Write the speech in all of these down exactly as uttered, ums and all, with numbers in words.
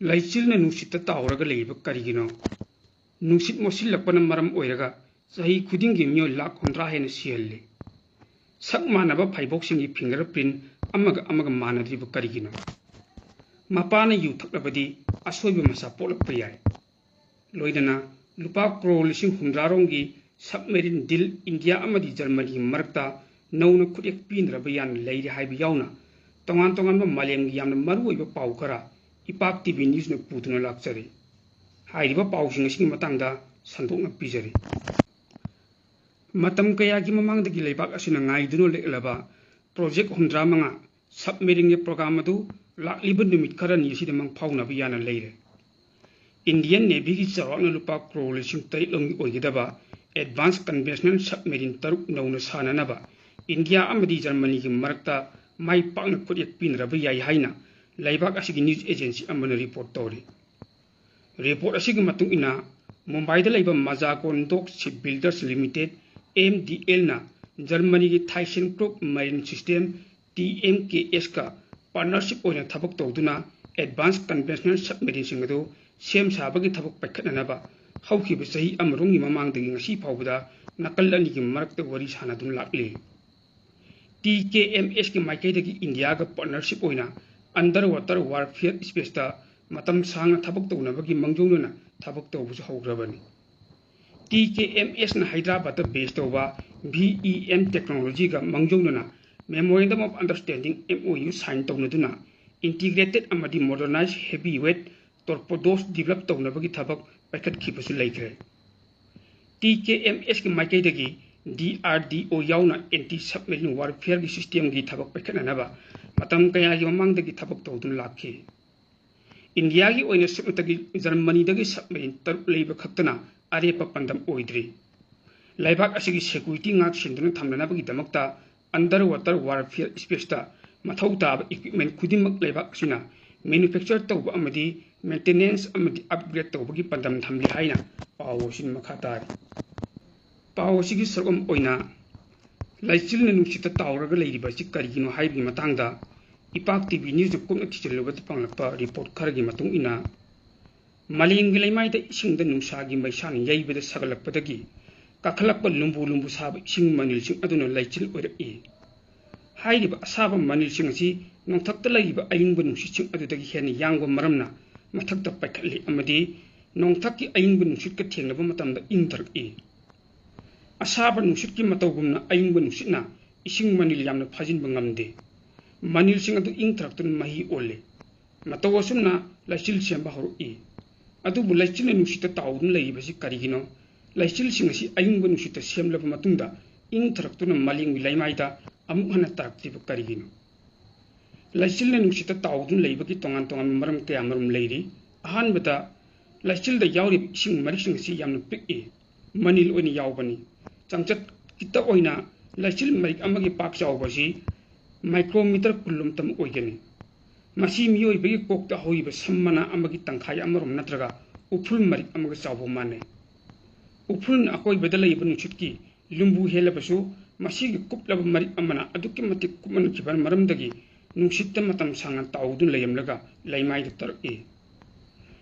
ꯂꯩꯆꯤꯜꯅ ꯅꯨꯡꯁꯤꯠꯇ ꯇꯥꯎꯔꯒ ꯂꯩꯔꯤꯕ ꯀꯔꯤꯒꯤꯅꯣ? ꯅꯨꯡꯁꯤꯠ ꯃꯣꯠꯁꯤꯜꯂꯛꯄꯅ ꯃꯔꯝ ꯑꯣꯏꯔꯒ ꯆꯍꯤ ꯈꯨꯗꯤꯡꯒꯤ ꯃꯤꯑꯣꯏ ꯂꯥꯈ ꯍꯨꯝꯗ꯭ꯔꯥ ꯍꯦꯟꯅ ꯁꯤꯍꯜꯂꯤ꯫ ꯁꯛ ꯃꯥꯟꯅꯕ ꯐꯥꯏꯕꯣꯛꯁꯤꯡꯒꯤ ꯐꯤꯡꯒꯔ ꯄ꯭ꯔꯤꯟ ꯑꯃꯒ ꯑꯃꯒ ꯃꯥꯟꯅꯗ꯭ꯔꯤꯕ ꯀꯔꯤꯒꯤꯅꯣ? ꯃꯄꯥꯅ ꯌꯨ ꯊꯛꯂꯕꯗꯤ ꯑꯁꯣꯏꯕ ꯃꯆꯥ ꯄꯣꯛꯂꯛꯄ ꯌꯥꯏ꯫ ꯂꯣꯏꯅꯅ ꯂꯨꯄꯥ ꯀ꯭ꯔꯣꯔ ꯂꯤꯁꯤꯡ ꯍꯨꯝꯗ꯭ꯔꯥ ꯔꯣꯝꯒꯤ ꯁꯕꯃꯦꯔꯤꯟ ꯗꯤꯜ ꯏꯟꯗꯤꯌꯥ ꯑꯃꯗꯤ ꯖꯔꯃꯅꯤꯒꯤ ꯃꯔꯛꯇ ꯅꯧꯅ ꯈꯨꯠꯌꯦꯛ ꯄꯤꯅꯔꯕ ꯌꯥꯅ ꯂꯩꯔꯤ ꯍꯥꯏꯕ ꯌꯥꯎꯅ ꯇꯣꯉꯥꯟ ꯇꯣꯉꯥꯟꯕ ꯃꯥꯂꯦꯝꯒꯤ ꯌꯥꯝꯅ ꯃꯔꯨꯑꯣꯏꯕ ꯄꯥꯎ ꯈꯔ ꯏꯄꯥꯛ ꯇꯤ ꯚꯤ ꯅ꯭ꯌꯨꯁꯅ ꯄꯨꯗꯨꯅ ꯂꯥꯛꯆꯔꯤ꯫ ꯍꯥꯏꯔꯤꯕ ꯄꯥꯎꯁꯤꯡ ꯑꯁꯤꯒꯤ ꯃꯇꯥꯡꯗ ꯁꯟꯗꯣꯛꯅ ꯄꯤꯖꯔꯤ꯫ ꯃꯇꯝ ꯀꯌꯥꯒꯤ ꯃꯃꯥꯡꯗꯒꯤ ꯂꯩꯕꯥꯛ ꯑꯁꯤꯅ ꯉꯥꯏꯗꯨꯅ ꯂꯦꯞꯂꯕ ꯄ꯭ꯔꯣꯖꯦꯛ ꯍꯨꯝꯗ꯭ꯔꯥ ꯃꯉꯥ ꯁꯕꯃꯦꯔꯤꯟꯒꯤ ꯄ꯭ꯔꯣꯒ꯭ꯔꯥꯝ ꯑꯗꯨ ꯂꯥꯛꯂꯤꯕ ꯅꯨꯃꯤꯠ ꯈꯔꯅꯤ ꯑꯁꯤꯗ ꯃꯪ ꯐꯥꯎꯅꯕ ꯌꯥꯅ ꯂꯩꯔꯦ꯫ ꯏꯟꯗꯤꯌꯟ ꯅꯦꯚꯤꯒꯤ ꯆꯥꯎꯔꯥꯛꯅ ꯂꯨꯄꯥ ꯀ꯭ꯔꯣꯔ ꯂꯤꯁꯤꯡ ꯇꯔꯦꯠ ꯂꯣꯝꯒꯤ ꯑꯣꯏꯒꯗꯕ ꯑꯦꯗꯚꯥꯟꯁ ꯀꯟꯚꯦꯟꯁꯅꯦꯜ ꯁꯕꯃꯦꯔꯤꯟ ꯇꯔꯨꯛ ꯅꯧꯅ ꯁꯥꯅꯅꯕ ꯏꯟꯗꯤꯌꯥ ꯑꯃꯗꯤ ꯖꯔꯃꯅꯤꯒꯤ ꯃꯔꯛꯇ ꯃꯥꯏ ꯄꯥꯛꯅ ꯈꯨꯠꯌꯦꯛ ꯄꯤꯅꯔꯕ ꯌꯥꯏ ꯍꯥꯏꯅ ꯂꯩꯕꯥꯛ ꯑꯁꯤꯒꯤ ꯅ꯭ꯌꯨꯁ ꯑꯦꯖꯦꯟꯁꯤ ꯑꯃꯅ ꯔꯤꯄꯣꯔꯠ ꯇꯧꯔꯤ꯫ ꯔꯤꯄꯣꯔꯠ ꯑꯁꯤꯒꯤ ꯃꯇꯨꯡ ꯏꯟꯅ, ꯃꯨꯝꯕꯥꯏꯗ ꯂꯩꯕ Mazagon dock ship builders limited, M D ꯑꯦꯜꯅ, ꯖꯔꯃꯅꯤꯒꯤ Thyssen Krupp marine system, T M K ꯑꯦꯁꯀ ꯄꯥꯔꯠꯅꯔꯁꯤꯞ ꯑꯣꯏꯅ ꯊꯕꯛ ꯇꯧꯗꯨꯅ ꯑꯦꯗꯚꯥꯟꯁ ꯀꯟꯚꯦꯟꯁꯅꯦꯜ ꯁꯕꯃꯦꯔꯤꯟꯁꯤꯡ ꯑꯗꯨ ꯁꯦꯝ ꯁꯥꯕꯒꯤ ꯊꯕꯛ ꯄꯥꯏꯈꯠꯅꯅꯕ ꯍꯧꯈꯤꯕ ꯆꯍꯤ ꯑꯃꯔꯣꯝꯒꯤ ꯃꯃꯥꯡꯗꯒꯤ ꯉꯁꯤ ꯐꯥꯎꯕꯗ ꯅꯥꯀꯜ ꯑꯅꯤꯒꯤ ꯃꯔꯛꯇ ꯋꯥꯔꯤ ꯁꯥꯅꯗꯨꯅ ꯂꯥꯛꯂꯤ꯫ ꯇꯤ ꯀꯦ ꯑꯦꯝ ꯑꯦꯁꯀꯤ ꯃꯥꯏꯀꯩꯗꯒꯤ ꯏꯟꯗꯤꯌꯥꯒ ꯄꯥꯔꯠꯅꯔꯁꯤꯞ ꯑꯣꯏꯅ ꯑꯟꯗꯔ ꯋꯥꯇꯔ ꯋꯥꯔꯐꯤꯌꯔ ꯁ꯭ꯄꯦꯁꯇ ꯃꯇꯝ ꯁꯥꯡꯅ ꯊꯕꯛ ꯇꯧꯅꯕꯒꯤ ꯃꯥꯡꯖꯧꯅꯅ ꯊꯕꯛ ꯇꯧꯕꯁꯨ ꯍꯧꯈ꯭ꯔꯕꯅꯤ꯫ ꯇꯤ ꯀꯦ ꯑꯦꯝ ꯑꯦꯁꯅ ꯍꯥꯏꯗ꯭ꯔꯕꯥꯗꯇ ꯕꯦꯁ ꯇꯧꯕ ꯚꯤ ꯏ ꯑꯦꯝ ꯇꯦꯛꯅꯣꯂꯣꯖꯤꯒ ꯃꯥꯡꯖꯧꯅꯅ Memorandum of Understanding, M O U, sign ꯇꯧꯅꯗꯨꯅ ꯏꯟꯇꯤꯒ꯭ꯔꯦꯇꯦꯗ ꯑꯃꯗꯤ modernize heavy weight torpedoes develop ꯇꯧꯅꯕꯒꯤ ꯊꯕꯛ ꯄꯥꯏꯈꯠꯈꯤꯕꯁꯨ ꯂꯩꯈ꯭ꯔꯦ꯫ ꯇꯤ ꯀꯦ ꯑꯦꯝ ꯑꯦꯁꯀꯤ ꯃꯥꯏꯀꯩꯗꯒꯤ ꯗꯤ ꯑꯥꯔ ꯗꯤ ꯑꯣ ꯌꯥꯎꯅ ꯑꯦꯟꯇꯤ ꯁꯕꯃꯦꯔꯤꯟ ꯋꯥꯔꯐꯤꯌꯔꯒꯤ ꯁꯤꯁꯇꯦꯝꯒꯤ ꯊꯕꯛ ꯄꯥꯏꯈꯠꯅꯅꯕ ꯃꯇꯝ ꯀꯌꯥꯒꯤ ꯃꯃꯥꯡꯗꯒꯤ ꯊꯕꯛ ꯇꯧꯗꯨꯅ ꯂꯥꯛꯈꯤ꯫ ꯏꯟꯗꯤꯌꯥꯒꯤ ꯑꯣꯏꯅ ꯁꯨꯞꯅꯇꯒꯤ ꯖꯔꯃꯅꯤꯗꯒꯤ ꯁꯕꯃꯦꯔꯤꯟ ꯇꯔꯨꯛ ꯂꯩꯕ ꯈꯛꯇꯅ ꯑꯔꯦꯞꯄ ꯄꯥꯟꯗꯝ ꯑꯣꯏꯗ꯭ꯔꯤ꯫ ꯂꯩꯕꯥꯛ ꯑꯁꯤꯒꯤ ꯁꯦꯀ꯭ꯌꯨꯔꯤꯇꯤ ꯉꯥꯛ ꯁꯦꯟꯗꯨꯅ ꯊꯝꯅꯅꯕꯒꯤꯗꯃꯛꯇ ꯑꯟꯗꯔ ꯋꯥꯇꯔ ꯋꯥꯔꯐꯤꯌꯔ ꯁ꯭ꯄꯦꯁꯇ ꯃꯊꯧ ꯇꯥꯕ ꯏꯀ꯭ꯋꯤꯞꯃꯦꯟ ꯈꯨꯗꯤꯡꯃꯛ ꯂꯩꯕꯥꯛ ꯑꯁꯤꯅ ꯃꯦꯅꯨꯐꯦꯛꯆꯔ ꯇꯧꯕ ꯑꯃꯗꯤ ꯃꯦꯟꯇꯦꯅꯦꯟꯁ ꯑꯃꯗꯤ ꯑꯞꯒ꯭ꯔꯦꯗ ꯇꯧꯕꯒꯤ ꯄꯥꯟꯗꯝ ꯊꯝꯂꯤ ꯍꯥꯏꯅ ꯄꯥꯎ ꯑꯁꯤꯅ ꯃꯈꯥ ꯇꯥꯔꯤ꯫ ꯄꯥꯎ ꯑꯁꯤꯒꯤ ꯁꯔꯨꯛ ꯑꯃ ꯑꯣꯏꯅ ꯂꯩꯆꯤꯜꯅ ꯅꯨꯡꯁꯤꯠꯇ ꯇꯥꯎꯔꯒ ꯂꯩꯔꯤꯕ ꯑꯁꯤ ꯀꯔꯤꯒꯤꯅꯣ ꯍꯥꯏꯕꯒꯤ ꯃꯇꯥꯡꯗ ꯏꯄꯥꯛ ꯇꯤ ꯚꯤ ꯅ꯭ꯌꯨꯁꯅ ꯀꯨꯞꯅ ꯊꯤꯖꯤꯜꯂꯨꯕꯗ ꯐꯪꯂꯛꯄ ꯔꯤꯄꯣꯔꯠ ꯈꯔꯒꯤ ꯃꯇꯨꯡ ꯏꯟꯅ, ꯃꯥꯂꯦꯝꯒꯤ ꯂꯩꯃꯥꯏꯗ ꯏꯁꯤꯡꯗ ꯅꯨꯡꯁꯥꯒꯤ ꯃꯩꯁꯥꯅ ꯌꯩꯕꯗ ꯁꯥꯒꯠꯂꯛꯄꯗꯒꯤ ꯀꯥꯈꯠꯂꯛꯄ ꯂꯨꯝꯕꯨ ꯂꯨꯝꯕꯨ ꯁꯥꯕ ꯏꯁꯤꯡ ꯃꯅꯤꯜꯁꯤꯡ ꯑꯗꯨꯅ ꯂꯩꯆꯤꯜ ꯑꯣꯏꯔꯛꯏ꯫ ꯍꯥꯏꯔꯤꯕ ꯑꯁꯥꯕ ꯃꯅꯤꯜꯁꯤꯡ ꯑꯁꯤ ꯅꯣꯡꯊꯛꯇ ꯂꯩꯔꯤꯕ ꯑꯌꯤꯡꯕ ꯅꯨꯡꯁꯤꯠꯁꯤꯡ ꯑꯗꯨꯗꯒꯤ ꯍꯦꯟꯅ ꯌꯥꯡꯕ ꯃꯔꯝꯅ ꯃꯊꯛꯇ ꯄꯥꯏꯈꯠꯂꯤ ꯑꯃꯗꯤ ꯅꯣꯡꯊꯛꯀꯤ ꯑꯌꯤꯡꯕ ꯅꯨꯡꯁꯤꯠꯀ ꯊꯦꯡꯅꯕ ꯃꯇꯝꯗ ꯏꯪꯊꯔꯛꯏ꯫ ꯑꯁꯥꯕ ꯅꯨꯡꯁꯤꯠꯀꯤ ꯃꯇꯧꯒꯨꯝꯅ ꯑꯌꯤꯡꯕ ꯅꯨꯡꯁꯤꯠꯅ ꯏꯁꯤꯡ ꯃꯅꯤꯜ ꯌꯥꯝꯅ ꯐꯥꯖꯤꯟꯕ ꯉꯝꯗꯦ꯫ ꯃꯅꯤꯜꯁꯤꯡ ꯑꯗꯨ ꯏꯪꯊꯔꯛꯇꯨꯅ ꯃꯍꯤ ꯑꯣꯜꯂꯦ꯫ ꯃꯇꯧ ꯑꯁꯨꯝꯅ ꯂꯩꯆꯤꯜ ꯁꯦꯝꯕ ꯍꯧꯔꯛꯏ꯫ ꯑꯗꯨꯕꯨ ꯂꯩꯆꯤꯜꯅ ꯅꯨꯡꯁꯤꯠꯇ ꯇꯥꯎꯗꯨꯅ ꯂꯩꯔꯤꯕꯁꯤ ꯀꯔꯤꯒꯤꯅꯣ? ꯂꯩꯆꯤꯜꯁꯤꯡ ꯑꯁꯤ ꯑꯏꯪꯕ ꯅꯨꯡꯁꯤꯠꯇ ꯁꯦꯝꯂꯕ ꯃꯇꯨꯡꯗ ꯏꯪꯊꯔꯛꯇꯨꯅ ꯃꯥꯂꯦꯝꯒꯤ ꯂꯩꯃꯥꯏꯗ ꯑꯃꯨꯛ ꯍꯟꯅ ꯇꯥꯔꯛꯇ꯭ꯔꯤꯕ ꯀꯔꯤꯒꯤꯅꯣ? ꯂꯩꯆꯤꯜꯅ ꯅꯨꯡꯁꯤꯠꯇ ꯇꯥꯎꯗꯨꯅ ꯂꯩꯕꯒꯤ ꯇꯣꯉꯥꯟ ꯇꯣꯉꯥꯟꯕ ꯃꯔꯝ ꯀꯌꯥ ꯃꯔꯨꯝ ꯂꯩꯔꯤ꯫ ꯑꯍꯥꯟꯕꯗ, ꯂꯩꯆꯤꯜꯗ ꯌꯥꯎꯔꯤꯕ ꯏꯁꯤꯡ ꯃꯔꯤꯛꯁꯤꯡ ꯑꯁꯤ ꯌꯥꯝꯅ ꯄꯤꯛꯏ, ꯃꯅꯤꯜ ꯑꯣꯏꯅ ꯌꯥꯎꯕꯅꯤ꯫ ꯆꯥꯡꯆꯠꯇ ꯑꯣꯏꯅ ꯂꯩꯆꯤꯜ ꯃꯔꯤꯛ ꯑꯃꯒꯤ ꯄꯥꯛ ꯆꯥꯎꯕ ꯑꯁꯤ ꯃꯥꯏꯀ꯭ꯔꯣꯃꯤꯇꯔ ꯀꯨꯟꯂꯣꯝꯇꯪ ꯑꯣꯏꯒꯅꯤ꯫ ꯃꯁꯤ ꯃꯤꯑꯣꯏꯕꯒꯤ ꯀꯣꯛꯇ ꯍꯧꯔꯤꯕ ꯁꯝ ꯃꯅꯥ ꯑꯃꯒꯤ ꯇꯪꯈꯥꯏ ꯑꯃꯔꯣꯝ ꯅꯠꯇ꯭ꯔꯒ ꯎꯐꯨꯜ ꯃꯔꯤꯛ ꯑꯃꯒ ꯆꯥꯎꯕ ꯃꯥꯟꯅꯩ꯫ ꯎꯐꯨꯜꯅ ꯑꯀꯣꯏꯕꯗ ꯂꯩꯕ ꯅꯨꯡꯁꯤꯠꯀꯤ ꯂꯨꯝꯕꯨ ꯍꯦꯜꯂꯕꯁꯨ, ꯃꯁꯤꯒꯤ ꯀꯨꯞꯂꯕ ꯃꯔꯤꯛ ꯑꯃꯅ ꯑꯗꯨꯛꯀꯤ ꯃꯇꯤꯛ ꯀꯨꯞꯃꯟꯈꯤꯕ ꯃꯔꯝꯗꯒꯤ ꯅꯨꯡꯁꯤꯠꯇ ꯃꯇꯝ ꯁꯥꯡꯅ ꯇꯥꯎꯗꯨꯅ ꯂꯩꯔꯝꯂꯒ ꯂꯩꯃꯥꯏꯗ ꯇꯥꯔꯛꯏ꯫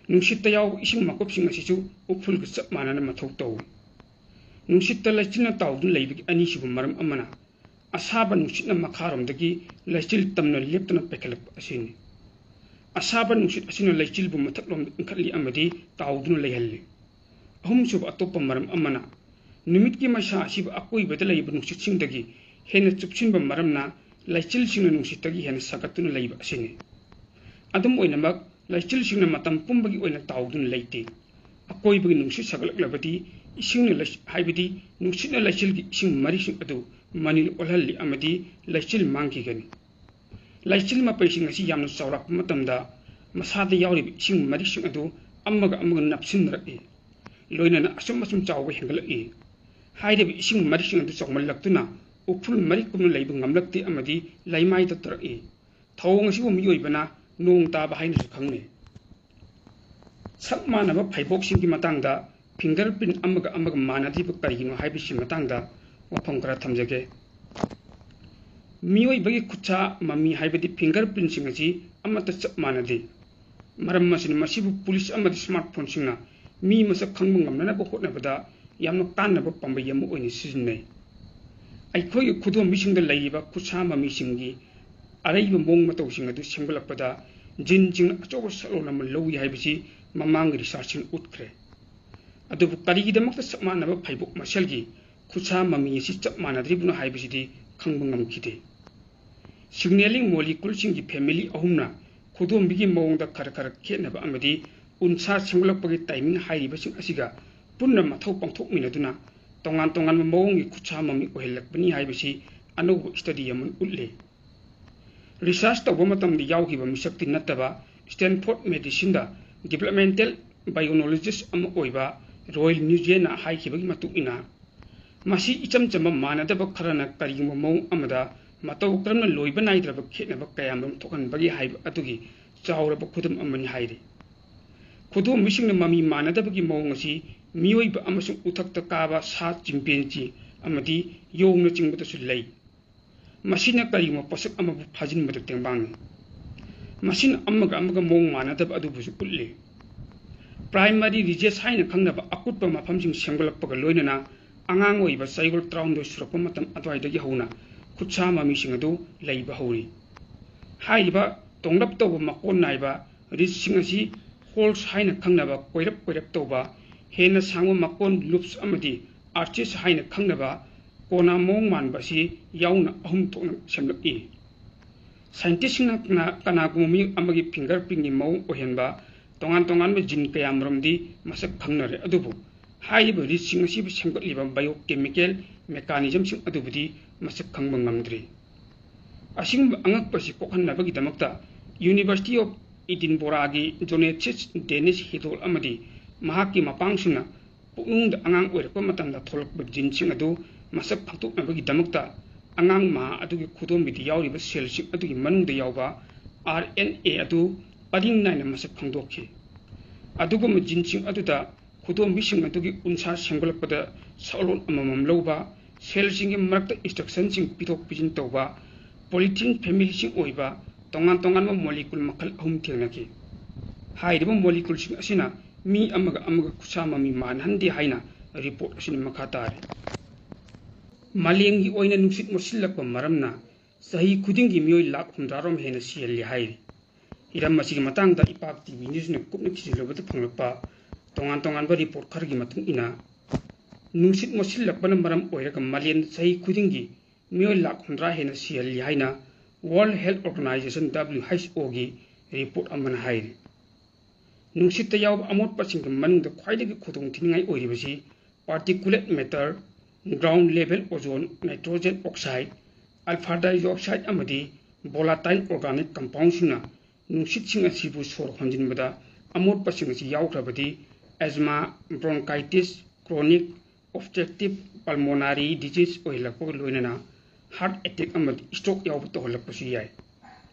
ꯅꯨꯡꯁꯤꯠꯇ ꯌꯥꯎꯕ ꯏꯁꯤꯡ ꯃꯀꯨꯞꯁꯤꯡ ꯑꯁꯤꯁꯨ ꯎꯐꯨꯜꯒ ꯆꯞ ꯃꯥꯟꯅꯅ ꯃꯊꯧ ꯇꯧꯏ꯫ ꯅꯨꯡꯁꯤꯠꯇ ꯂꯩꯆꯤꯜꯅ ꯇꯥꯎꯗꯨꯅ ꯂꯩꯕꯒꯤ ꯑꯅꯤꯁꯨꯕ ꯃꯔꯝ ꯑꯃꯅ ꯑꯁꯥꯕ ꯅꯨꯡꯁꯤꯠꯅ ꯃꯈꯥꯔꯣꯝꯗꯒꯤ ꯂꯩꯆꯤꯜ ꯇꯝꯅ ꯂꯦꯞꯇꯅ ꯄꯥꯏꯈꯠꯂꯛꯄ ꯑꯁꯤꯅꯤ꯫ ꯑꯁꯥꯕ ꯅꯨꯡꯁꯤꯠ ꯑꯁꯤꯅ ꯂꯩꯆꯤꯜꯕꯨ ꯃꯊꯛꯂꯣꯝꯗ ꯏꯟꯈꯠꯂꯤ ꯑꯃꯗꯤ ꯇꯥꯎꯗꯨꯅ ꯂꯩꯍꯜꯂꯤ꯫ ꯑꯍꯨꯝꯁꯨꯕ ꯑꯇꯣꯞꯄ ꯃꯔꯝ ꯑꯃꯅ, ꯅꯨꯃꯤꯠꯀꯤ ꯃꯩꯁꯥ ꯑꯁꯤꯕꯨ ꯑꯀꯣꯏꯕꯗ ꯂꯩꯕ ꯅꯨꯡꯁꯤꯠꯁꯤꯡꯗꯒꯤ ꯍꯦꯟꯅ ꯆꯨꯞꯁꯤꯟꯕ ꯃꯔꯝꯅ ꯂꯩꯆꯤꯜꯁꯤꯡꯅ ꯅꯨꯡꯁꯤꯠꯇꯒꯤ ꯍꯦꯟꯅ ꯁꯥꯒꯠꯇꯨꯅ ꯂꯩꯕ ꯑꯁꯤꯅꯤ꯫ ꯑꯗꯨꯝ ꯑꯣꯏꯅꯃꯛ, ꯂꯩꯆꯤꯜꯁꯤꯡꯅ ꯃꯇꯝ ꯄꯨꯝꯕꯒꯤ ꯑꯣꯏꯅ ꯇꯥꯎꯗꯨꯅ ꯂꯩꯇꯦ꯫ ꯑꯀꯣꯏꯕꯒꯤ ꯅꯨꯡꯁꯤꯠ ꯁꯥꯒꯠꯂꯛꯂꯕꯗꯤ, ꯏꯁꯤꯡꯅ ꯂꯩ-, ꯍꯥꯏꯕꯗꯤ ꯅꯨꯡꯁꯤꯠꯅ ꯂꯩꯆꯤꯜꯒꯤ ꯏꯁꯤꯡ ꯃꯔꯤꯁꯤꯡ ꯑꯗꯨ ꯃꯅꯤꯜ ꯑꯣꯜꯍꯜꯂꯤ ꯑꯃꯗꯤ ꯂꯩꯆꯤꯜ ꯃꯥꯡꯈꯤꯒꯅꯤ꯫ ꯂꯩꯆꯤꯜ ꯃꯄꯩꯁꯤꯡ ꯑꯁꯤ ꯌꯥꯝꯅ ꯆꯥꯎꯔꯛꯄ ꯃꯇꯝꯗ, ꯃꯁꯥꯗ ꯌꯥꯎꯔꯤꯕ ꯏꯁꯤꯡ ꯃꯔꯤꯁꯤꯡ ꯑꯗꯨ ꯑꯃꯒ ꯑꯃꯒ ꯅꯞꯁꯤꯟꯅꯔꯛꯏ, ꯂꯣꯏꯅꯅ ꯑꯁꯨꯝ ꯑꯁꯨꯝ ꯆꯥꯎꯕ ꯍꯦꯟꯒꯠꯂꯛꯏ꯫ ꯍꯥꯏꯔꯤꯕ ꯏꯁꯤꯡ ꯃꯔꯤꯁꯤꯡ ꯑꯗꯨ ꯆꯥꯎꯃꯜꯂꯛꯇꯨꯅ ꯎꯐꯨꯜ ꯃꯔꯤꯛ ꯀꯨꯝꯅ ꯂꯩꯕ ꯉꯝꯂꯛꯇꯦ ꯑꯃꯗꯤ ꯂꯩꯃꯥꯏꯗ ꯇꯥꯔꯛꯏ꯫ ꯊꯧꯑꯣꯡ ꯑꯁꯤꯕꯨ ꯃꯤꯑꯣꯏꯕꯅ ꯅꯣꯡ ꯇꯥꯕ ꯍꯥꯏꯅꯁꯨ ꯈꯪꯅꯩ꯫ ꯁꯛ ꯃꯥꯟꯅꯕ ꯐꯩꯕꯣꯛꯁꯤꯡꯒꯤ ꯃꯇꯥꯡꯗ ꯐꯤꯡꯒꯔ ꯄ꯭ꯔꯤꯟꯠ ꯑꯃꯒ ꯑꯃꯒ ꯃꯥꯟꯅꯗ꯭ꯔꯤꯕ ꯀꯔꯤꯒꯤꯅꯣ ꯍꯥꯏꯕꯁꯤ ꯃꯇꯥꯡꯗ ꯋꯥꯐꯝ ꯈꯔ ꯊꯝꯖꯒꯦ꯫ ꯃꯤꯑꯣꯏꯕꯒꯤ ꯈꯨꯠꯁꯥ ꯃꯃꯤ ꯍꯥꯏꯕꯗꯤ fingerprintꯁꯤꯡ ꯑꯁꯤ ꯑꯃꯠꯇ ꯆꯞ ꯃꯥꯟꯅꯗꯦ꯫ ꯃꯔꯝ ꯑꯁꯤꯅ ꯃꯁꯤꯕꯨ ꯄꯨꯂꯤꯁ ꯑꯃꯗꯤ smartphoneꯁꯤꯡꯅ ꯃꯤ ꯃꯁꯛ ꯈꯪꯕ ꯉꯝꯅꯅꯕ ꯍꯣꯠꯅꯕꯗ ꯌꯥꯝꯅ ꯀꯥꯟꯅꯕ ꯄꯥꯝꯕꯩ ꯑꯃ ꯑꯣꯏꯅ ꯁꯤꯖꯤꯟꯅꯩ꯫ ꯑꯩꯈꯣꯏꯒꯤ ꯈꯨꯗꯣꯝꯕꯤꯁꯤꯡꯗ ꯂꯩꯔꯤꯕ ꯈꯨꯠꯁꯥ ꯃꯃꯤꯁꯤꯡꯒꯤ ꯑꯔꯩꯕ ꯃꯑꯣꯡ ꯃꯇꯧꯁꯤꯡ ꯑꯗꯨ ꯁꯦꯝꯒꯠꯂꯛꯄꯗ geneꯁꯤꯡꯅ ꯑꯆꯧꯕ ꯁꯛꯂꯣꯟ ꯑꯃ ꯂꯧꯏ ꯍꯥꯏꯕꯁꯤ ꯃꯃꯥꯡꯒꯤ researchꯁꯤꯡꯅ ꯎꯠꯈ꯭ꯔꯦ꯫ ꯑꯗꯨꯕꯨ ꯀꯔꯤꯒꯤꯗꯃꯛꯇ ꯆꯞ ꯃꯥꯟꯅꯕ ꯐꯩꯕꯣꯛ ꯃꯁꯦꯜꯒꯤ ꯈꯨꯠꯁꯥ ꯃꯃꯤ ꯑꯁꯤ ꯆꯞ ꯃꯥꯟꯅꯗ꯭ꯔꯤꯕꯅꯣ ꯍꯥꯏꯕꯁꯤꯗꯤ ꯈꯪꯕ ꯉꯝꯈꯤꯗꯦ꯫ Signaling moleculeꯁꯤꯡꯒꯤ family ꯑꯍꯨꯝꯅ ꯈꯨꯗꯣꯝꯕꯤꯒꯤ ꯃꯑꯣꯡꯗ ꯈꯔ ꯈꯔ ꯈꯦꯠꯅꯕ ꯑꯃꯗꯤ ꯎꯟꯁꯥ ꯁꯦꯝꯒꯠꯂꯛꯄꯒꯤ timing ꯍꯥꯏꯔꯤꯕꯁꯤꯡ ꯑꯁꯤꯒ ꯄꯨꯟꯅ ꯃꯊꯧ ꯄꯥꯡꯊꯣꯛꯃꯤꯟꯅꯗꯨꯅ ꯇꯣꯉꯥꯟ ꯇꯣꯉꯥꯟꯕ ꯃꯑꯣꯡꯒꯤ ꯈꯨꯠꯁꯥ ꯃꯃꯤ ꯑꯣꯏꯍꯜꯂꯛꯄꯅꯤ ꯍꯥꯏꯕꯁꯤ ꯑꯅꯧꯕ study ꯑꯃꯅ ꯎꯠꯂꯤ꯫ Research ꯇꯧꯕ ꯃꯇꯝꯗ ꯌꯥꯎꯈꯤꯕ ꯃꯤꯁꯛꯇꯤ ꯅꯠꯇꯕ Stanford Medicineꯗ developmental biologist ꯑꯃ ꯑꯣꯏꯕ Roy Nguyenꯅ ꯍꯥꯏꯈꯤꯕꯒꯤ ꯃꯇꯨꯡ ꯏꯟꯅ, ꯃꯁꯤ ꯏꯆꯝ ꯆꯝꯕ ꯃꯥꯟꯅꯗꯕ ꯈꯔꯅ ꯀꯔꯤꯒꯨꯝꯕ ꯃꯑꯣꯡ ꯑꯃꯗ ꯃꯇꯧ ꯀꯔꯝꯅ ꯂꯣꯏꯕ ꯅꯥꯏꯗ꯭ꯔꯕ ꯈꯦꯠꯅꯕ ꯀꯌꯥꯃꯔꯨꯝ ꯊꯣꯛꯍꯟꯕꯒꯦ ꯍꯥꯏꯕ ꯑꯗꯨꯒꯤ ꯆꯥꯎꯔꯕ ꯈꯨꯗꯝ ꯑꯃꯅꯤ ꯍꯥꯏꯔꯤ꯫ ꯈꯨꯗꯣꯝꯕꯤꯁꯤꯡꯅ ꯃꯃꯤ ꯃꯥꯟꯅꯗꯕꯒꯤ ꯃꯑꯣꯡ ꯑꯁꯤ ꯃꯤꯑꯣꯏꯕ ꯑꯃꯁꯨꯡ ꯎꯊꯛꯇ ꯀꯥꯕ ꯁꯥ chimpanzee ꯑꯃꯗꯤ ꯌꯣꯡꯅꯆꯤꯡꯕꯗꯁꯨ ꯂꯩ꯫ ꯃꯁꯤꯅ ꯀꯔꯤꯒꯨꯝꯕ ꯄꯣꯠꯁꯛ ꯑꯃꯕꯨ ꯐꯥꯖꯤꯟꯕꯗ ꯇꯦꯡꯕꯥꯡꯉꯤ꯫ ꯃꯁꯤꯅ ꯑꯃꯒ ꯑꯃꯒ ꯃꯑꯣꯡ ꯃꯥꯟꯅꯗꯕ ꯑꯗꯨꯕꯨꯁꯨ ꯎꯠꯂꯤ꯫ Primary ridges ꯍꯥꯏꯅ ꯈꯪꯅꯕ ꯑꯀꯨꯠꯄ ꯃꯐꯝꯁꯤꯡ ꯁꯦꯝꯒꯠꯂꯛꯄꯒ ꯂꯣꯏꯅꯅ ꯑꯉꯥꯡ ꯑꯣꯏꯕ ꯆꯌꯣꯜ ꯇꯔꯥꯍꯨꯝꯗꯣꯏ ꯁꯨꯔꯛꯄ ꯃꯇꯝ ꯑꯗꯨꯋꯥꯏꯗꯒꯤ ꯍꯧꯅ ꯈꯨꯠꯁꯥ ꯃꯃꯤꯁꯤꯡ ꯑꯗꯨ ꯂꯩꯕ ꯍꯧꯔꯤ꯫ ꯍꯥꯏꯔꯤꯕ ꯇꯣꯡꯂꯞ ꯇꯧꯕ ꯃꯀꯣꯟ ꯅꯥꯏꯕ ridgeꯁꯤꯡ ꯑꯁꯤ holes ꯍꯥꯏꯅ ꯈꯪꯅꯕ ꯀꯣꯏꯔꯞ ꯀꯣꯏꯔꯞ ꯇꯧꯕ, ꯍꯦꯟꯅ ꯁꯥꯡꯕ ꯃꯀꯣꯟ loops ꯑꯃꯗꯤ arches ꯍꯥꯏꯅ ꯈꯪꯅꯕ ꯀꯣꯅꯥ ꯃꯑꯣꯡ ꯃꯥꯟꯕ ꯑꯁꯤ ꯌꯥꯎꯅ ꯑꯍꯨꯝ ꯊꯣꯛꯅ ꯁꯦꯝꯂꯛꯏ꯫ Scientistꯁꯤꯡꯅ ꯀꯅꯥ-, ꯀꯅꯥꯒꯨꯝꯕ ꯃꯤꯑꯣꯏ ꯑꯃꯒꯤ fingerprintꯀꯤ ꯃꯑꯣꯡ ꯑꯣꯏꯍꯟꯕ ꯇꯣꯉꯥꯟ ꯇꯣꯉꯥꯟꯕ gene ꯀꯌꯥꯃꯔꯨꯝꯗꯤ ꯃꯁꯛ ꯈꯪꯅꯔꯦ, ꯑꯗꯨꯕꯨ ꯍꯥꯏꯔꯤꯕ ridgeꯁꯤꯡ ꯑꯁꯤꯕꯨ ꯁꯦꯝꯒꯠꯂꯤꯕ biochemical mechanismꯁꯤꯡ ꯑꯗꯨꯕꯨꯗꯤ ꯃꯁꯛ ꯈꯪꯕ ꯉꯝꯗ꯭ꯔꯤ꯫ ꯑꯁꯤꯒꯨꯝꯕ ꯑꯉꯛꯄꯁꯤ ꯀꯣꯛꯍꯟꯅꯕꯒꯤꯗꯃꯛꯇ University of Edinburghꯒꯤ geneticist Dennis Hiddell ꯑꯃꯗꯤ ꯃꯍꯥꯛꯀꯤ ꯃꯄꯥꯡꯁꯤꯡꯅ ꯄꯨꯛꯅꯨꯡꯗ ꯑꯉꯥꯡ ꯑꯣꯏꯔꯛꯄ ꯃꯇꯝꯗ ꯊꯣꯛꯂꯛꯄ geneꯁꯤꯡ ꯑꯗꯨ ꯃꯁꯛ ꯈꯪꯗꯣꯛꯅꯕꯒꯤꯗꯃꯛꯇ ꯑꯉꯥꯡ ꯃꯍꯥ ꯑꯗꯨꯒꯤ ꯈꯨꯗꯣꯝꯕꯤꯗ ꯌꯥꯎꯔꯤꯕ cellꯁꯤꯡ ꯑꯗꯨꯒꯤ ꯃꯅꯨꯡꯗ ꯌꯥꯎꯕ RNA ꯑꯗꯨ ꯄꯔꯤꯡ ꯅꯥꯏꯅ ꯃꯁꯛ ꯈꯪꯗꯣꯛꯈꯤ꯫ ꯑꯗꯨꯒꯨꯝꯕ geneꯁꯤꯡ ꯑꯗꯨꯗ ꯈꯨꯗꯣꯝꯕꯤꯁꯤꯡ ꯑꯗꯨꯒꯤ ꯎꯟꯁꯥ ꯁꯦꯝꯒꯠꯂꯛꯄꯗ ꯁꯛꯂꯣꯟ ꯑꯃꯃꯝ ꯂꯧꯕ, cellꯁꯤꯡꯒꯤ ꯃꯔꯛꯇ instructionꯁꯤꯡ ꯄꯤꯊꯣꯛ ꯄꯤꯁꯤꯟ ꯇꯧꯕ, ꯄꯣꯂꯤꯊꯤꯟ ꯐꯦꯃꯤꯂꯤꯁꯤꯡ ꯑꯣꯏꯕ ꯇꯣꯉꯥꯟ ꯇꯣꯉꯥꯟꯕ ꯃꯣꯂꯤꯀꯨꯜ ꯃꯈꯜ ꯑꯍꯨꯝ ꯊꯦꯡꯅꯈꯤ꯫ ꯍꯥꯏꯔꯤꯕ ꯃꯣꯂꯤꯀꯨꯜꯁꯤꯡ ꯑꯁꯤꯅ ꯃꯤ ꯑꯃꯒ ꯑꯃꯒ ꯈꯨꯠꯁꯥ ꯃꯃꯤ ꯃꯥꯟꯍꯟꯗꯦ ꯍꯥꯏꯅ ꯔꯤꯄꯣꯔꯠ ꯑꯁꯤꯅ ꯃꯈꯥ ꯇꯥꯔꯤ꯫ ꯃꯥꯂꯦꯝꯒꯤ ꯑꯣꯏꯅ ꯅꯨꯡꯁꯤꯠ ꯃꯣꯠꯁꯤꯜꯂꯛꯄ ꯃꯔꯝꯅ ꯆꯍꯤ ꯈꯨꯗꯤꯡꯒꯤ ꯃꯤꯑꯣꯏ ꯂꯥꯈ ꯍꯨꯝꯗ꯭ꯔꯥ ꯔꯣꯝ ꯍꯦꯟꯅ ꯁꯤꯍꯜꯂꯤ ꯍꯥꯏꯔꯤ꯫ ꯍꯤꯔꯝ ꯑꯁꯤꯒꯤ ꯃꯇꯥꯡꯗ ꯏꯄꯥꯛ ꯇꯤ ꯚꯤ ꯅ꯭ꯌꯨꯁꯅ ꯀꯨꯞꯅ ꯊꯤꯖꯤꯜꯂꯨꯕꯗ ꯐꯪꯂꯛꯄ ꯇꯣꯉꯥꯟ ꯇꯣꯉꯥꯟꯕ ꯔꯤꯄꯣꯔꯠ ꯈꯔꯒꯤ ꯃꯇꯨꯡ ꯏꯟꯅ, ꯅꯨꯡꯁꯤꯠ ꯃꯣꯠꯁꯤꯜꯂꯛꯄꯅ ꯃꯔꯝ ꯑꯣꯏꯔꯒ ꯃꯥꯂꯦꯝꯗ ꯆꯍꯤ ꯈꯨꯗꯤꯡꯒꯤ ꯃꯤꯑꯣꯏ ꯂꯥꯈ ꯍꯨꯝꯗ꯭ꯔꯥ ꯍꯦꯟꯅ ꯁꯤꯍꯜꯂꯤ ꯍꯥꯏꯅ World Health Organization, W H O ꯒꯤ ꯔꯤꯄꯣꯔꯠ ꯑꯃꯅ ꯍꯥꯏꯔꯤ꯫ ꯅꯨꯡꯁꯤꯠꯇ ꯌꯥꯎꯕ ꯑꯃꯣꯠꯄꯁꯤꯡꯒꯤ ꯃꯅꯨꯡꯗ ꯈ꯭ꯋꯥꯏꯗꯒꯤ ꯈꯨꯗꯣꯡꯊꯤꯅꯤꯡꯉꯥꯏ ꯑꯣꯏꯔꯤꯕꯁꯤ particulate matter, ground level ozone, nitrogen oxide, alpha dioxide ꯑꯃꯗꯤ volatile organic compoundꯁꯤꯡꯅ ꯅꯨꯡꯁꯤꯠꯁꯤꯡ ꯑꯁꯤꯕꯨ ꯁꯣꯔ ꯍꯣꯟꯖꯤꯟꯕꯗ ꯑꯃꯣꯠꯄꯁꯤꯡ ꯑꯁꯤ ꯌꯥꯎꯈ꯭ꯔꯕꯗꯤ asthma, bronchitis, chronic obstructive pulmonary disease ꯑꯣꯏꯍꯜꯂꯛꯄꯒ ꯂꯣꯏꯅꯅ heart attack ꯑꯃꯗꯤ stroke ꯌꯥꯎꯕ ꯇꯧꯍꯜꯂꯛꯄꯁꯨ ꯌꯥꯏ꯫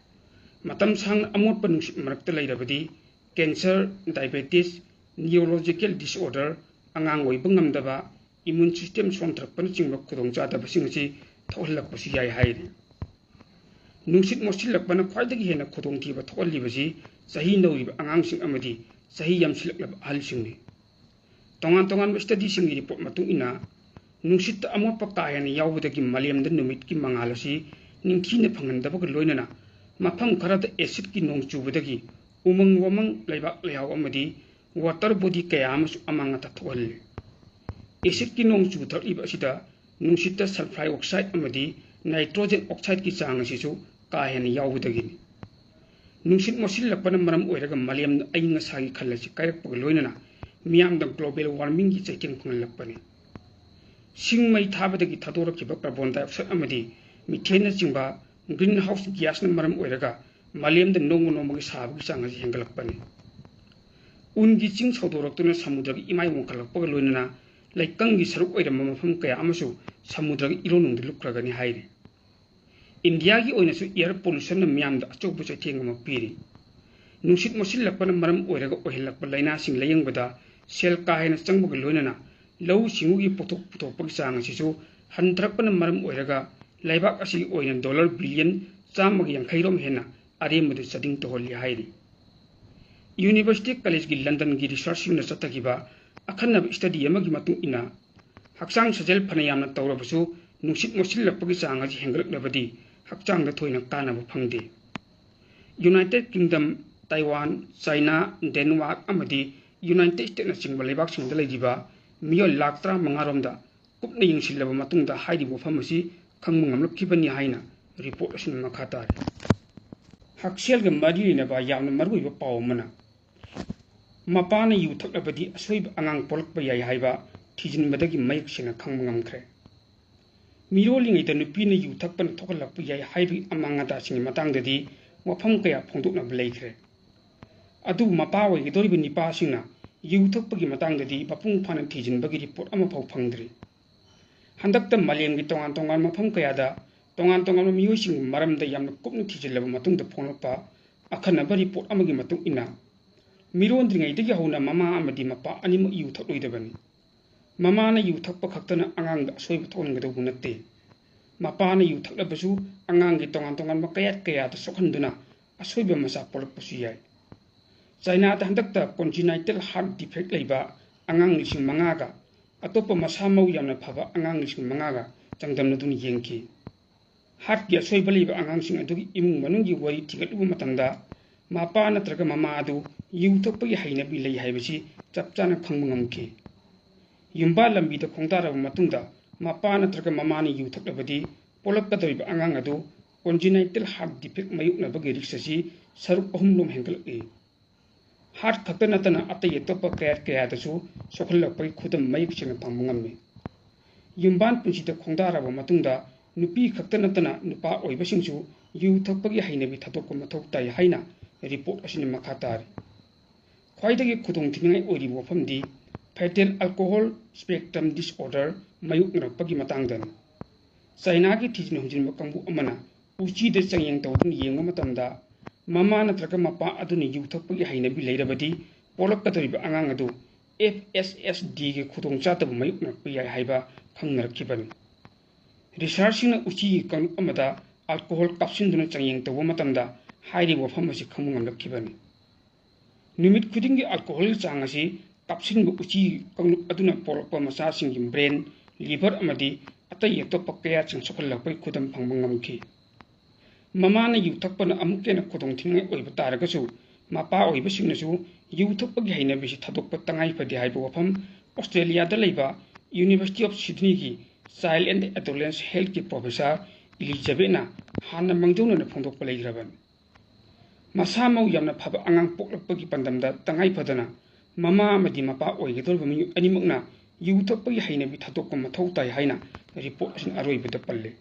ꯃꯇꯝ ꯁꯥꯡꯅ ꯑꯃꯣꯠꯄ ꯅꯨꯡꯁꯤꯠ ꯃꯔꯛꯇ ꯂꯩꯔꯕꯗꯤ cancer, diabetes, neurological disorder, ꯑꯉꯥꯡ ꯑꯣꯏꯕ ꯉꯝꯗꯕ, immune system ꯁꯣꯟꯊꯔꯛꯄꯅꯆꯤꯡꯕ ꯈꯨꯗꯣꯡꯆꯥꯗꯕꯁꯤꯡ ꯑꯁꯤ ꯊꯣꯛꯍꯜꯂꯛꯄꯁꯨ ꯌꯥꯏ ꯍꯥꯏꯔꯤ꯫ ꯅꯨꯡꯁꯤꯠ ꯃꯣꯠꯁꯤꯜꯂꯛꯄꯅ ꯈ꯭ꯋꯥꯏꯗꯒꯤ ꯍꯦꯟꯅ ꯈꯨꯗꯣꯡꯊꯤꯕ ꯊꯣꯛꯍꯜꯂꯤꯕꯁꯤ ꯆꯍꯤ ꯅꯧꯔꯤꯕ ꯑꯉꯥꯡꯁꯤꯡ ꯑꯃꯗꯤ ꯆꯍꯤ ꯌꯥꯝꯁꯤꯜꯂꯛꯂꯕ ꯑꯍꯜꯁꯤꯡꯅꯤ꯫ ꯇꯣꯉꯥꯟ ꯇꯣꯉꯥꯟꯕ studyꯁꯤꯡꯒꯤ ꯔꯤꯄꯣꯔꯠ ꯃꯇꯨꯡ ꯏꯟꯅ, ꯅꯨꯡꯁꯤꯠꯇ ꯑꯃꯣꯠꯄ ꯀꯥ ꯍꯦꯟꯅ ꯌꯥꯎꯕꯗꯒꯤ ꯃꯥꯂꯦꯝꯗ ꯅꯨꯃꯤꯠꯀꯤ ꯃꯉꯥꯜ ꯑꯁꯤ ꯅꯤꯡꯊꯤꯅ ꯐꯪꯍꯟꯗꯕꯒ ꯂꯣꯏꯅꯅ, ꯃꯐꯝ ꯈꯔꯗ acidꯀꯤ ꯅꯣꯡ ꯆꯨꯕꯗꯒꯤ ꯎꯃꯪ ꯋꯥꯃꯪ, ꯂꯩꯕꯥꯛ ꯂꯩꯍꯥꯎ ꯑꯃꯗꯤ water body ꯀꯌꯥ ꯑꯃꯁꯨ ꯑꯃꯥꯡ ꯑꯇꯥ ꯊꯣꯛꯍꯜꯂꯤ꯫ Acidꯀꯤ ꯅꯣꯡ ꯆꯨꯊꯔꯛꯂꯤꯕ ꯑꯁꯤꯗ ꯅꯨꯡꯁꯤꯠꯇ sulfur dioxide ꯑꯃꯗꯤ nitrogen oxideꯀꯤ ꯆꯥꯡ ꯑꯁꯤꯁꯨ ꯀꯥ ꯍꯦꯟꯅ ꯌꯥꯎꯕꯗꯒꯤꯅꯤ꯫ ꯅꯨꯡꯁꯤꯠ ꯃꯣꯠꯁꯤꯜꯂꯛꯄꯅ ꯃꯔꯝ ꯑꯣꯏꯔꯒ ꯃꯥꯂꯦꯝꯗ ꯑꯏꯪ ꯑꯁꯥꯒꯤ ꯈꯜ ꯑꯁꯤ ꯀꯥꯏꯔꯛꯄꯒ ꯂꯣꯏꯅꯅ ꯃꯤꯌꯥꯝꯗ global warmingꯒꯤ ꯆꯩꯊꯦꯡ ꯐꯪꯍꯜꯂꯛꯄꯅꯤ꯫ ꯁꯤꯡ ꯃꯩ ꯊꯥꯕꯗꯒꯤ ꯊꯥꯗꯣꯔꯛꯈꯤꯕ carbon dioxide ꯑꯃꯗꯤ methaneꯅꯆꯤꯡꯕ greenhouse gasꯅ ꯃꯔꯝ ꯑꯣꯏꯔꯒ ꯃꯥꯂꯦꯝꯗ ꯅꯣꯡꯃ ꯅꯣꯡꯃꯒꯤ ꯁꯥꯕꯒꯤ ꯆꯥꯡ ꯑꯁꯤ ꯍꯦꯟꯒꯠꯂꯛꯄꯅꯤ꯫ ꯎꯟꯒꯤ ꯆꯤꯡ ꯁꯧꯗꯣꯔꯛꯇꯨꯅ ꯁꯃꯨꯗ꯭ꯔꯒꯤ ꯏꯃꯥꯏ ꯋꯥꯡꯈꯠꯂꯛꯄꯒ ꯂꯣꯏꯅꯅ ꯂꯩꯀꯪꯒꯤ ꯁꯔꯨꯛ ꯑꯣꯏꯔꯝꯕ ꯃꯐꯝ ꯀꯌꯥ ꯑꯃꯁꯨ ꯁꯃꯨꯗ꯭ꯔꯒꯤ ꯏꯔꯣꯟꯅꯨꯡꯗ ꯂꯨꯞꯈ꯭ꯔꯒꯅꯤ ꯍꯥꯏꯔꯤ꯫ ꯏꯟꯗꯤꯌꯥꯒꯤ ꯑꯣꯏꯅꯁꯨ air pollutionꯅ ꯃꯤꯌꯥꯝꯗ ꯑꯆꯧꯕ ꯆꯩꯊꯦꯡ ꯑꯃ ꯄꯤꯔꯤ꯫ ꯅꯨꯡꯁꯤꯠ ꯃꯣꯠꯁꯤꯜꯂꯛꯄꯅ ꯃꯔꯝ ꯑꯣꯏꯔꯒ ꯑꯣꯏꯍꯜꯂꯛꯄ ꯂꯥꯏꯅꯥꯁꯤꯡ ꯂꯥꯌꯦꯡꯕꯗ ꯁꯦꯜ ꯀꯥ ꯍꯦꯟꯅ ꯆꯪꯕꯒ ꯂꯣꯏꯅꯅ ꯂꯧꯎ ꯁꯤꯡꯎꯒꯤ ꯄꯣꯠꯊꯣꯛ ꯄꯨꯊꯣꯛꯄꯒꯤ ꯆꯥꯡ ꯑꯁꯤꯁꯨ ꯍꯟꯊꯔꯛꯄꯅ ꯃꯔꯝ ꯑꯣꯏꯔꯒ ꯂꯩꯕꯥꯛ ꯑꯁꯤꯒꯤ ꯑꯣꯏꯅ ꯗꯣꯂꯔ ꯕꯤꯂꯤꯌꯟ ꯆꯥꯝꯃꯒ ꯌꯥꯡꯈꯩ ꯔꯣꯝ ꯍꯦꯟꯅ ꯑꯔꯦꯝꯕꯗ ꯆꯥꯗꯤꯡ ꯇꯧꯍꯜꯂꯤ ꯍꯥꯏꯔꯤ꯫ University College ꯒꯤ ꯂꯟꯗꯟꯒꯤ research ꯁꯤꯡꯅ ꯆꯠꯊꯈꯤꯕ ꯑꯈꯟꯅꯕ study ꯑꯃꯒꯤ ꯃꯇꯨꯡ ꯏꯟꯅ, ꯍꯛꯆꯥꯡ ꯁꯥꯖꯦꯜ ꯐꯅ ꯌꯥꯝꯅ ꯇꯧꯔꯕꯁꯨ ꯅꯨꯡꯁꯤꯠ ꯃꯣꯠꯁꯤꯜꯂꯛꯄꯒꯤ ꯆꯥꯡ ꯑꯁꯤ ꯍꯦꯟꯒꯠꯂꯛꯂꯕꯗꯤ ꯍꯛꯆꯥꯡꯗ ꯊꯣꯏꯅ ꯀꯥꯟꯅꯕ ꯐꯪꯗꯦ꯫ United Kingdom, Taiwan, China, Denmark ꯑꯃꯗꯤ United States ꯅꯆꯤꯡꯕ ꯂꯩꯕꯥꯛꯁꯤꯡꯗ ꯂꯩꯔꯤꯕ ꯃꯤꯑꯣꯏ ꯂꯥꯈ ꯇꯔꯥꯃꯉꯥ ꯔꯣꯝꯗ ꯀꯨꯞꯅ ꯌꯦꯡꯁꯤꯜꯂꯕ ꯃꯇꯨꯡꯗ ꯍꯥꯏꯔꯤꯕ ꯋꯥꯐꯝ ꯑꯁꯤ ꯈꯪꯕ ꯉꯝꯂꯛꯈꯤꯕꯅꯤ ꯍꯥꯏꯅ report ꯑꯁꯤꯅ ꯃꯈꯥ ꯇꯥꯔꯤ꯫ ꯍꯛꯁꯦꯜꯒ ꯃꯔꯤ ꯂꯩꯅꯕ ꯌꯥꯝꯅ ꯃꯔꯨꯑꯣꯏꯕ ꯄꯥꯎ ꯑꯃꯅ, ꯃꯄꯥꯅ ꯌꯨ ꯊꯛꯂꯕꯗꯤ ꯑꯁꯣꯏꯕ ꯑꯉꯥꯡ ꯄꯣꯛꯂꯛꯄ ꯌꯥꯏ ꯍꯥꯏꯕ ꯊꯤꯖꯤꯟꯕꯗꯒꯤ ꯃꯌꯦꯛ ꯁꯦꯡꯅ ꯈꯪꯕ ꯉꯝꯈ꯭ꯔꯦ꯫ ꯃꯤꯔꯣꯜꯂꯤꯉꯩꯗ ꯅꯨꯄꯤꯅ ꯌꯨ ꯊꯛꯄꯅ ꯊꯣꯛꯍꯜꯂꯛꯄ ꯌꯥꯏ ꯍꯥꯏꯕꯒꯤ ꯑꯃꯥꯡ ꯑꯇꯥꯁꯤꯡꯒꯤ ꯃꯇꯥꯡꯗꯗꯤ ꯋꯥꯐꯝ ꯀꯌꯥ ꯐꯣꯡꯗꯣꯛꯅꯕ ꯂꯩꯈ꯭ꯔꯦ꯫ ꯑꯗꯨꯕꯨ ꯃꯄꯥ ꯑꯣꯏꯒꯗꯧꯔꯤꯕ ꯅꯤꯄꯥꯁꯤꯡꯅ ꯌꯨ ꯊꯛꯄꯒꯤ ꯃꯇꯥꯡꯗꯗꯤ ꯃꯄꯨꯡ ꯐꯥꯅ ꯊꯤꯖꯤꯟꯕꯒꯤ report ꯑꯃꯐꯥꯎ ꯐꯪꯗ꯭ꯔꯤ꯫ ꯍꯟꯗꯛꯇ ꯃꯥꯂꯦꯝꯒꯤ ꯇꯣꯉꯥꯟ ꯇꯣꯉꯥꯟꯕ ꯃꯐꯝ ꯀꯌꯥꯗ ꯇꯣꯉꯥꯟ ꯇꯣꯉꯥꯟꯕ ꯃꯤꯑꯣꯏꯁꯤꯡꯒꯤ ꯃꯔꯝꯗ ꯌꯥꯝꯅ ꯀꯨꯞꯅ ꯊꯤꯖꯤꯜꯂꯕ ꯃꯇꯨꯡꯗ ꯐꯣꯡꯂꯛꯄ ꯑꯈꯟꯅꯕ report ꯑꯃꯒꯤ ꯃꯇꯨꯡ ꯏꯟꯅ, ꯃꯤꯔꯣꯟꯗ꯭ꯔꯤꯉꯩꯗꯒꯤ ꯍꯧꯅ ꯃꯃꯥ ꯑꯃꯗꯤ ꯃꯄꯥ ꯑꯅꯤꯃꯛ ꯌꯨ ꯊꯛꯂꯣꯏꯗꯕꯅꯤ꯫ ꯃꯃꯥꯅ ꯌꯨ ꯊꯛꯄ ꯈꯛꯇꯅ ꯑꯉꯥꯡꯗ ꯑꯁꯣꯏꯕ ꯊꯣꯛꯍꯟꯒꯗꯧꯕ ꯅꯠꯇꯦ꯫ ꯃꯄꯥꯅ ꯌꯨ ꯊꯛꯂꯕꯁꯨ ꯑꯉꯥꯡꯒꯤ ꯇꯣꯉꯥꯟ ꯇꯣꯉꯥꯟꯕ ꯀꯌꯥꯠ ꯀꯌꯥꯗ ꯁꯣꯛꯍꯟꯗꯨꯅ ꯑꯁꯣꯏꯕ ꯃꯆꯥ ꯄꯣꯛꯂꯛꯄꯁꯨ ꯌꯥꯏ꯫ ꯆꯥꯏꯅꯥꯗ ꯍꯟꯗꯛꯇ congenital heart defect ꯂꯩꯕ ꯑꯉꯥꯡ ꯂꯤꯁꯤꯡ ꯃꯉꯥꯒ ꯑꯇꯣꯞꯄ ꯃꯁꯥ ꯃꯎ ꯌꯥꯝꯅ ꯐꯕ ꯑꯉꯥꯡ ꯂꯤꯁꯤꯡ ꯃꯉꯥꯒ ꯆꯥꯡꯗꯝꯅꯗꯨꯅ ꯌꯦꯡꯈꯤ꯫ Heartꯀꯤ ꯑꯁꯣꯏꯕ ꯂꯩꯕ ꯑꯉꯥꯡꯁꯤꯡ ꯑꯗꯨꯒꯤ ꯏꯃꯨꯡ ꯃꯅꯨꯡꯒꯤ ꯋꯥꯔꯤ ꯊꯤꯒꯠꯂꯨꯕ ꯃꯇꯝꯗ, ꯃꯄꯥ ꯅꯠꯇ꯭ꯔꯒ ꯃꯃꯥ ꯑꯗꯨ ꯌꯨ ꯊꯛꯄꯒꯤ ꯍꯩꯅꯕꯤ ꯂꯩ ꯍꯥꯏꯕꯁꯤ ꯆꯞ ꯆꯥꯅ ꯈꯪꯕ ꯉꯝꯈꯤ꯫ ꯌꯨꯝꯕꯥꯜ ꯂꯝꯕꯤꯗ ꯈꯣꯡꯗꯥꯔꯕ ꯃꯇꯨꯡꯗ ꯃꯄꯥ ꯅꯠꯇ꯭ꯔꯒ ꯃꯃꯥꯅ ꯌꯨ ꯊꯛꯂꯕꯗꯤ, ꯄꯣꯛꯂꯛꯀꯗꯧꯔꯤꯕ ꯑꯉꯥꯡ ꯑꯗꯨ congenital heart defect ꯃꯥꯌꯣꯛꯅꯕꯒꯤ risk ꯑꯁꯤ ꯁꯔꯨꯛ ꯑꯍꯨꯝ ꯔꯣꯝ ꯍꯦꯟꯒꯠꯂꯛꯏ꯫ Heart ꯈꯛꯇ ꯅꯠꯇꯅ ꯑꯇꯩ ꯑꯇꯣꯞꯄ ꯀꯌꯥꯠ ꯀꯌꯥꯗꯁꯨ ꯁꯣꯛꯍꯜꯂꯛꯄꯒꯤ ꯈꯨꯗꯝ ꯃꯌꯦꯛ ꯁꯦꯡꯅ ꯐꯪꯕ ꯉꯝꯃꯤ꯫ ꯌꯨꯝꯕꯥꯟ ꯄꯨꯟꯁꯤꯗ ꯈꯣꯡꯗꯥꯔꯕ ꯃꯇꯨꯡꯗ ꯅꯨꯄꯤ ꯈꯛꯇ ꯅꯠꯇꯅ ꯅꯨꯄꯥ ꯑꯣꯏꯕꯁꯤꯡꯁꯨ ꯌꯨ ꯊꯛꯄꯒꯤ ꯍꯩꯅꯕꯤ ꯊꯥꯗꯣꯛꯄ ꯃꯊꯧ ꯇꯥꯏ ꯍꯥꯏꯅ report ꯑꯁꯤꯅ ꯃꯈꯥ ꯇꯥꯔꯤ꯫ ꯈ꯭ꯋꯥꯏꯗꯒꯤ ꯈꯨꯗꯣꯡꯊꯤꯅꯤꯡꯉꯥꯏ ꯑꯣꯏꯔꯤꯕ ꯋꯥꯐꯝꯗꯤ fetal alcohol spectrum disorder ꯃꯥꯌꯣꯛꯅꯔꯛꯄꯒꯤ ꯃꯇꯥꯡꯗꯅꯤ꯫ ꯆꯥꯏꯅꯥꯒꯤ ꯊꯤꯖꯤꯟ ꯍꯨꯝꯖꯤꯟꯕ ꯀꯥꯡꯕꯨ ꯑꯃꯅ ꯎꯆꯤꯗ ꯆꯥꯡꯌꯦꯡ ꯇꯧꯗꯨꯅ ꯌꯦꯡꯕ ꯃꯇꯝꯗ, ꯃꯃꯥ ꯅꯠꯇ꯭ꯔꯒ ꯃꯄꯥ ꯑꯗꯨꯅ ꯌꯨ ꯊꯛꯄꯒꯤ ꯍꯩꯅꯕꯤ ꯂꯩꯔꯕꯗꯤ, ꯄꯣꯛꯂꯛꯀꯗꯧꯔꯤꯕ ꯑꯉꯥꯡ ꯑꯗꯨ F S H Dꯒꯤ ꯈꯨꯗꯣꯡꯆꯥꯗꯕ ꯃꯥꯌꯣꯛꯅꯔꯛꯄ ꯌꯥꯏ ꯍꯥꯏꯕ ꯈꯪꯅꯔꯛꯈꯤꯕꯅꯤ꯫ ꯔꯤꯁꯥꯔꯆꯁꯤꯡꯅ ꯎꯆꯤꯒꯤ ꯀꯥꯡꯂꯨꯞ ꯑꯃꯗ ꯑꯜꯀꯣꯍꯣꯜ ꯀꯥꯞꯁꯤꯟꯗꯨꯅ ꯆꯥꯡꯌꯦꯡ ꯇꯧꯕ ꯃꯇꯝꯗ ꯍꯥꯏꯔꯤꯕ ꯋꯥꯐꯝ ꯑꯁꯤ ꯈꯪꯕ ꯉꯝꯂꯛꯈꯤꯕꯅꯤ꯫ ꯅꯨꯃꯤꯠ ꯈꯨꯗꯤꯡꯒꯤ ꯑꯜꯀꯣꯍꯣꯜꯒꯤ ꯆꯥꯡ ꯑꯁꯤ ꯀꯥꯞꯁꯤꯟꯕ ꯎꯆꯤ ꯀꯥꯡꯂꯨꯞ ꯑꯗꯨꯅ ꯄꯣꯛꯂꯛꯄ ꯃꯆꯥꯁꯤꯡꯒꯤ ꯕ꯭ꯔꯦꯟ, ꯂꯤꯚꯔ ꯑꯃꯗꯤ ꯑꯇꯩ ꯑꯇꯣꯞꯄ ꯀꯌꯥꯁꯤꯡ ꯁꯣꯛꯍꯜꯂꯛꯄꯒꯤ ꯈꯨꯗꯝ ꯐꯪꯕ ꯉꯝꯈꯤ꯫ ꯃꯃꯥꯅ ꯌꯨ ꯊꯛꯄꯅ ꯑꯃꯨꯛꯀ ꯍꯦꯟꯅ ꯈꯨꯗꯣꯡꯊꯤꯅꯤꯡꯉꯥꯏ ꯑꯣꯏꯕ ꯇꯥꯔꯒꯁꯨ, ꯃꯄꯥ ꯑꯣꯏꯕꯁꯤꯡꯅꯁꯨ ꯌꯨ ꯊꯛꯄꯒꯤ ꯍꯩꯅꯕꯤꯁꯤ ꯊꯥꯗꯣꯛꯄ ꯇꯉꯥꯏ ꯐꯗꯦ ꯍꯥꯏꯕ ꯋꯥꯐꯝ ꯑꯣꯁꯇ꯭ꯔꯦꯂꯤꯌꯥꯗ ꯂꯩꯕ University of Sydneyꯒꯤ Child and Adolescent Healthꯀꯤ professor ꯏꯂꯤꯖꯥꯕꯦꯠꯅ ꯍꯥꯟꯅ ꯃꯥꯡꯖꯧꯅꯅ ꯐꯣꯡꯗꯣꯛꯄ ꯂꯩꯈ꯭ꯔꯕꯅꯤ꯫ ꯃꯁꯥ ꯃꯎ ꯌꯥꯝꯅ ꯐꯕ ꯑꯉꯥꯡ ꯄꯣꯛꯂꯛꯄꯒꯤ ꯄꯥꯟꯗꯝꯗ ꯇꯉꯥꯏ ꯐꯗꯅ ꯃꯃꯥ ꯑꯃꯗꯤ ꯃꯄꯥ ꯑꯣꯏꯒꯗꯧꯔꯤꯕ ꯃꯤꯑꯣꯏ ꯑꯅꯤꯃꯛꯅ ꯌꯨ ꯊꯛꯄꯒꯤ ꯍꯩꯅꯕꯤ ꯊꯥꯗꯣꯛꯄ ꯃꯊꯧ ꯇꯥꯏ ꯍꯥꯏꯅ ꯔꯤꯄꯣꯔꯠ ꯑꯁꯤꯅ ꯑꯔꯣꯏꯕꯗ ꯄꯜꯂꯤ꯫